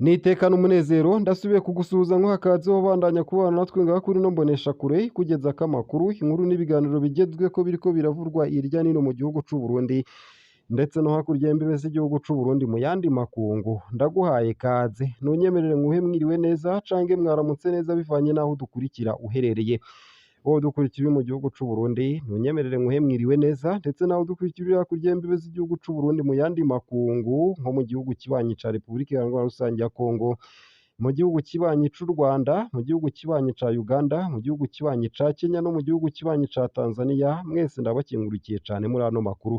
Nitekana umunezero ndasubiye kugusuhuza nkuha ubandanya kubana natwe ngaha kuri ino mboneshakure ikugezako amakuru, inkuru n'ibiganiro bigezweko biriko biravurwa irya nino mu gihugu c'u Burundi ndetse no hakurya y'imbibe z'igihugu c'u Burundi mu yandi makungu. Ndaguhaye kaze, ntunyemerere nkuhe mwiriwe neza canke mwaramutse neza bivanye n'aho udukurikira uherereye. Wowe udukurikira uri mu gihugu c'u Burundi, ntunyemerere nkuhe mwiriwe neza, ndetse nawe udukurikira uri hakurya y'imbibe z'igihugu c'u Burundi mu yandi makungu, nko mu gihugu kibanyi ca Repubulika Iharanira Rusangi ya Kongo, mu gihugu kibanyi c'u Rwanda, mu gihugu kibanyi ca Uganda, mu gihugu kibanyi ca Kenya no mu gihugu kibanyi ca Tanzania, mwese ndabakengurukiye cane muri ano makuru.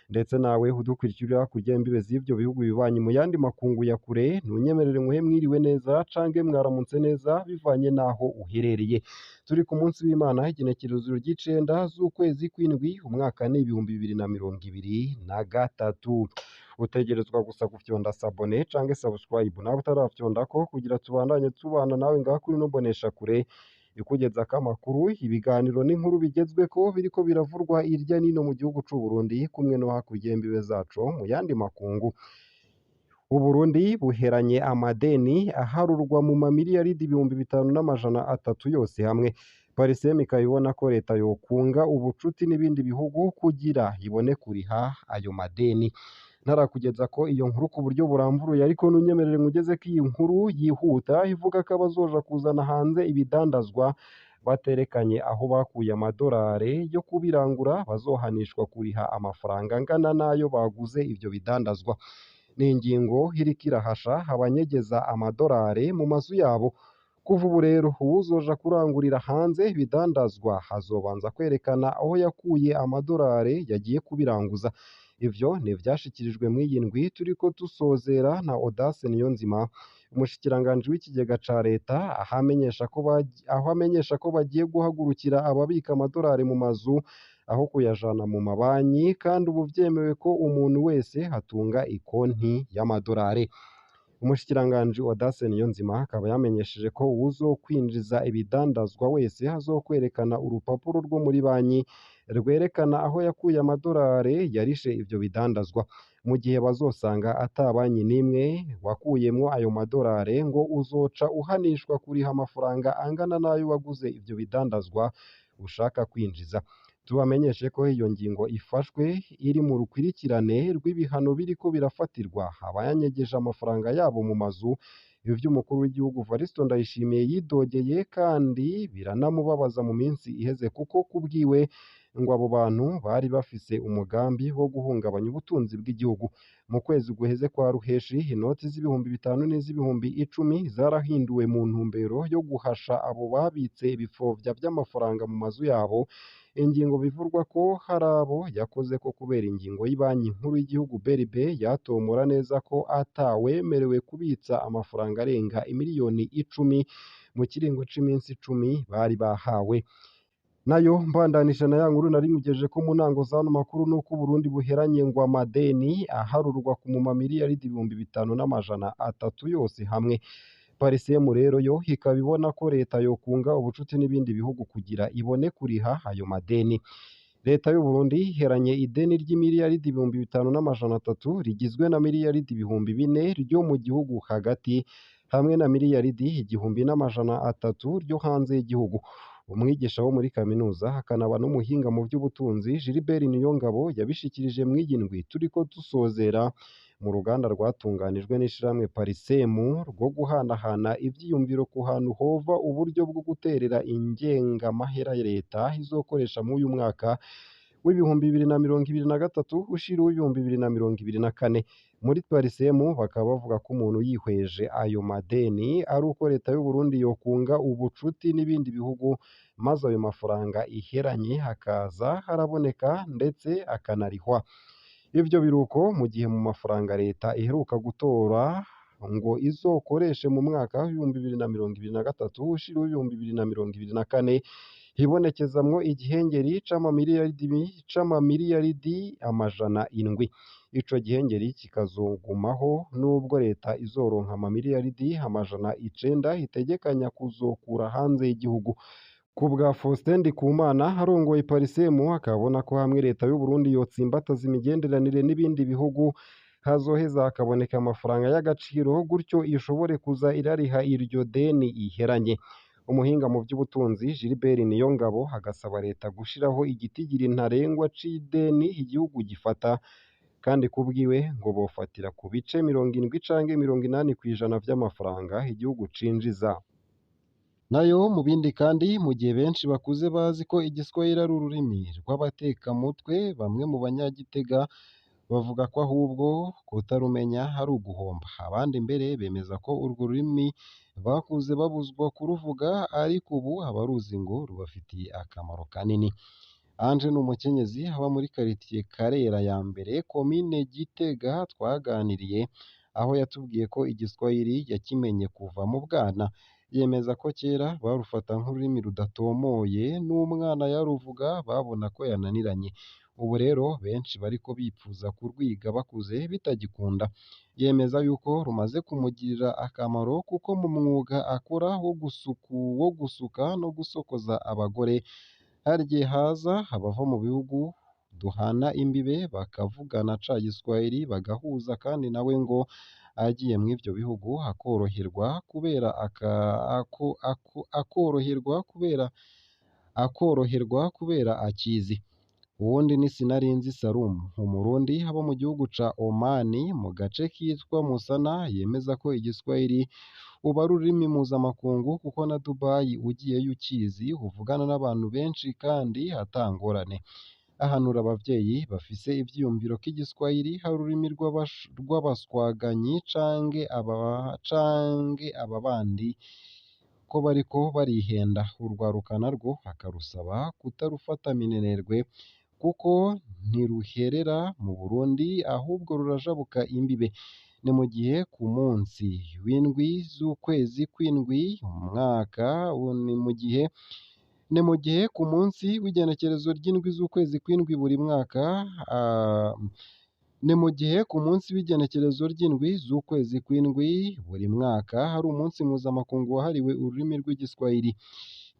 Ndetse nawe udukurikira uri hakurya y'imbibe z'ivyo bihugu bibanyi mu yandi makungu ya kure, ntunyemerere nkuhe mwiriwe neza canke mwaramutse neza bivanye n'aho uherereye. Turi ku munsi w'Imana, igenekerezo ry'icenda z'ukwezi kw'indwi, umwaka ni 2023. Utegerezwa gusa gufyonda s'abonner canke subscribe nawe utarafyondako kugira tubandanye tubana nawe ngaha kuri ino mboneshakure ikugezako amakuru, ibiganiro n'inkuru bigezweko biriko biravurwa irya nino mu gihugu c'u Burundi kumwe no hakurya y'imbibe zaco mu yandi makungu. Uburundi buheranye amadeni aharurwa mu mamiliyaridi 5300 yose hamwe. Parisem ikaba ibona ko leta yokunga ubucuti n'ibindi bihugu kugira ibone kuriha ayo madeni. Ntarakugeza ko iyo nkuru ku buryo burambuye, ariko ntunyemerere nkugeze ko iyi nkuru yihuta ivuga ko abazoja kuzana hanze ibidandazwa baterekanye aho bakuye amadolari yo kubirangura bazohanishwa kuriha amafaranga angana n'ayo baguze ivyo bidandazwa. Ni ingingo iriko irahasha abanyegeza amadolari mu mazu yabo. Kuva ubu rero uwuzoja kurangurira hanze ibidandazwa azobanza kwerekana aho yakuye amadolari yagiye kubiranguza. Ivyo ni ivyashikirijwe mw'iyi ndwi turiko dusozera na Audace Niyonzima, umushikiranganji w'ikigega ca leta, aho amenyesha ko bagiye guhagurukira ababika amadolari mu mazu aho kuyajana mu mabanki, kandi ubu vyemewe ko umuntu wese atunga ikonti y'amadolari. Umushikiranganji Audace Niyonzima akaba yamenyesheje ko uwuzokwinjiza ibidandazwa wese azokwerekana urupapuro rwo muri banki rwerekana aho yakuye amadolari yarishe ivyo bidandazwa. Mu gihe bazosanga ata banki n'imwe wakuyemwo ayo madolari, ngo uzoca uhanishwa kuriha amafaranga angana n'ayo waguze ivyo bidandazwa ushaka kwinjiza. Tubamenyeshe ko iyo ngingo ifashwe iri mu rukurikirane rw'ibihano biriko birafatirwa abayanyegeje amafaranga yabo mu mazu. Ivy'umukuru w'igihugu Varisito Ndayishimiye yidogeye kandi biranamubabaza mu minsi iheze, kuko kubwiwe ngo abo bantu bari bafise umugambi wo guhungabanya ubutunzi bw'igihugu. Mu kwezi guheze kwa Ruheshi, inoti z'ibihumbi 5 n'iz'ibihumbi 10 zarahinduwe mu ntumbero yo guhasha abo babitse ibipfovya vy'amafaranga mu mazu yabo. Ingingo bivurwa ko hari abo yakoze ko kubera ingingo y'ibanki nkuru y'igihugu BRB yatomora neza ko atawemerewe kubitsa amafaranga arenga imiliyoni 10 mu kiringo c'iminsi 10 bari bahawe. Nayo mbandanije na ya nkuru nari nkugejeje ko mu ntango z'ano makuru, nuko Uburundi buheranye ngo amadeni aharurwa ku mu mamiliyaridi 5300 yose hamwe. Parisem rero yo ikaba ibona ko leta yokunga ubucuti n'ibindi bihugu kugira ibone kuriha ayo madeni. Leta y'u Burundi iheranye ideni ry'imiliyaridi 5300 rigizwe na miliyaridi 4000 ryo mu gihugu hagati hamwe na miliyaridi 1300 ryo hanze y'igihugu. Umwigisha wo muri kaminuza akanaba n'umuhinga mu by'ubutunzi Gilbert Niyongabo yabishikirije mw'iyi ndwi turiko dusozera mu ruganda rwatunganijwe n'ishirahamwe Parisem rwo guhanahana ivyiyumviro ku hantu hova uburyo bwo guterera ingengamahera leta izokoresha mw'uyu mwaka w'2023 ushira uw'2024. Muri Parisem bakaba bavuga ko umuntu yihweje ayo madeni ari uko leta y'u Burundi yokunga ubucuti n'ibindi bihugu, maze ayo mafaranga iheranye hakaza haraboneka ndetse akanarihwa. Ivyo biruko mu gihe mu mafaranga leta iheruka gutora ngo izokoreshe mu mwaka w'2023 ushira uw'2024 hibonekezamwo igihengeri c'amamiliyaridi 700. Ico gihengeri kikazogumaho nubwo leta izoronka amamiliyaridi 900 itegekanya kuzokura hanze y'igihugu. Ku bwa Faustin Ndikumana arongoye Parisem, akabona ko hamwe leta y'u Burundi yotsimbataza imigenderanire n'ibindi bihugu hazoheza hakaboneka amafaranga y'agaciro, gutyo ishobore kuza irariha iryo deni iheranye. Umuhinga mu vy'ubutunzi Gilbert Niyongabo agasaba leta gushiraho igitigiri ntarengwa c'ideni igihugu gifata, kandi kubwiwe ngo bofatira ku bice 70 canke 80% vy'amafaranga igihugu cinjiza. Nayo mu bindi kandi, mu gihe benshi bakuze bazi ko igiswahili ari ururimi rw'abatekamutwe, bamwe mu banyagitega bavuga ko ahubwo kutarumenya ari uguhomba. Abandi mbere bemeza ko urwo rurimi bakuze babuzwa kuruvuga, ariko ubu abaruzi ngo rubafitiye akamaro kanini. Ange ni umukenyezi aba muri karitiye Karera ya mbere, komine Gitega, twaganiriye aho yatubwiye ko igiswahili yakimenye kuva mu bwana. Yemeza ko kera barufata nk'ururimi rudatomoye, n'umwana yaruvuga babona ko yananiranye. Ubu rero benshi bariko bipfuza kurwiga bakuze bitagikunda. Yemeza yuko rumaze kumugirira akamaro kuko mu mwuga akora wo gusuka no gusokoza abagore, hari igihe haza abava mu bihugu duhana imbibe bakavugana ca giswahili bagahuza, kandi nawe ngo agiye mw'ivyo bihugu akoroherwa kubera akoroherwa kubera akizi. Uwundi ni Sinarinzi Salum, umurundi aba mu gihugu ca Oman mu gace kitwa Musana, yemeza ko igiswahili ubu ari ururimi mpuzamakungu kuko na Dubai ugiyeyo ukizi uvugana n'abantu benshi kandi ata ngorane. Ahanura abavyeyi bafise ivyiyumviro ko igiswahili ari ururimi rw'abaswaganyi canke ababandi ko bariko barihenda. Urwaruka narwo akarusaba kutarufata minenerwe kuko ntiruherera mu Burundi ahubwo rurajabuka imbibe. Ni mu gihe ku munsi w'indwi z'ukwezi kw'indwi umwaka ni mu gihe ku munsi w'igenekerezo ry'indwi z'ukwezi kw'indwi buri mwaka ni mu gihe ku munsi w'igenekerezo ry'indwi z'ukwezi kw'indwi buri mwaka hari umunsi mpuzamakungu wahariwe ururimi rw'igiswahili.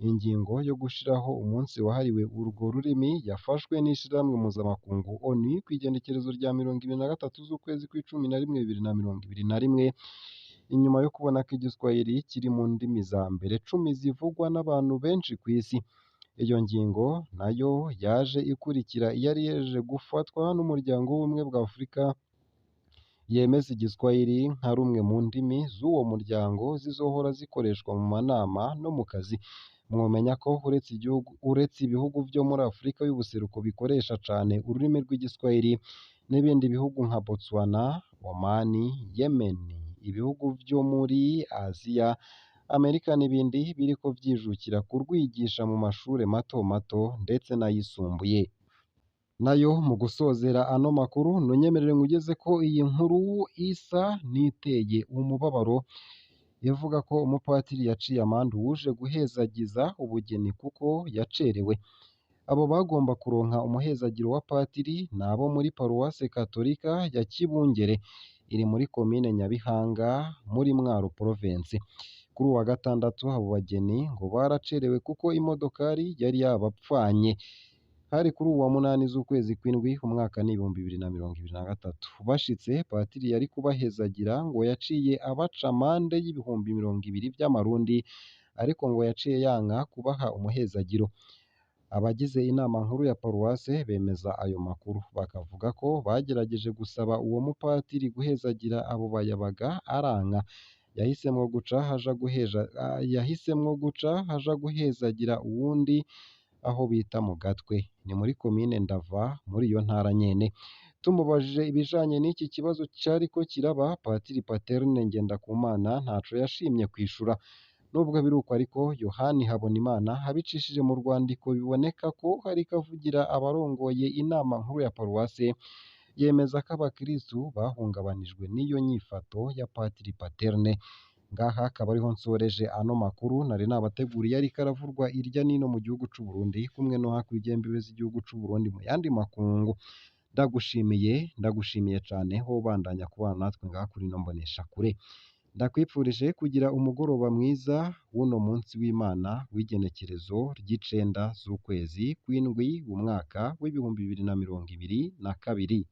Ingingo yo gushiraho umunsi wahariwe urwo rurimi yafashwe n'ishirahamwe mpuzamakungu ONU kw'igenekerezo rya 23 z'ukwezi kw'icumi na rimwe 2021, inyuma yo kubona ko igiswahili kiri mu ndimi za mbere 10 zivugwa n'abantu benshi kw'isi. Iyo ngingo nayo yaje ikurikira iyari ihejeje gufatwa n'umuryango w'ubumwe bwa Afurika yemeza igiswahili nka rumwe mu ndimi z'uwo muryango zizohora zikoreshwa mu manama no mu kazi. Mwomenya ko uretse ibihugu vyo muri Afurika y'ubuseruko bikoresha cane ururimi rw'igiswahili, n'ibindi bihugu nka Botswana, Oman, Yemen, ibihugu vyo muri Aziya, Amerika n'ibindi biriko vyijukira kurwigisha mu mashure mato mato ndetse n'ayisumbuye. Nayo mu gusozera ano makuru, nunyemerere ngugeze ko iyi nkuru isa n'iteye umubabaro, ivuga ko umupatiri yaciye amande uwuje guhezagiza ubugeni kuko yacerewe. Abo bagomba kuronka umuhezagiro wa patiri ni abo muri paruwase katolika ya Kibungere iri muri komine Nyabihanga muri Mwaro province. Kuri uwa gatandatu abo bageni ngo baracerewe kuko imodokari yari yabapfanye. Hari kuri uwa 8 z'ukwezi kw'indwi umwaka ni 2023. Bashitse patiri yari kubahezagira ngo yaciye abaca amande y'ibihumbi 20 vy'amarundi, ariko ngo yaciye yanka kubaha umuhezagiro. Abagize inama nkuru ya paruwase bemeza ayo makuru, bakavuga ko bagerageje gusaba uwo mupatiri guhezagira abo bayabaga aranka. Yahisemwo guca haja guhezagira uwundi aho bita mu Gatwe, ni muri komine Ndava muri iyo ntara nyene. Tumubajije ibijanye n'iki kibazo cariko kiraba, Patiri Paterne Ngendakumana ntaco yashimye kwishura. Nubwo biruko ariko, Yohani Habonimana abicishije mu rwandiko biboneka ko hariko avugira abarongoye inama nkuru ya paruwase, yemeza ko abakristu bahungabanijwe n'iyo nyifato ya Patiri Paterne. Ngaha akaba ariho nsoreje ano makuru nari nabateguriye ariko aravurwa irya nino mu gihugu c'u Burundi kumwe no hakurya y'imbibe z'igihugu c'u Burundi mu yandi makungu. Ndagushimiye cane ho bandanya kubana natwe ngaha kuri ino mbonesha kure. Ndakwipfurije kugira umugoroba mwiza w'uno munsi w'Imana w'igenekerezo ry'icenda z'ukwezi kw'indwi umwaka w'2022.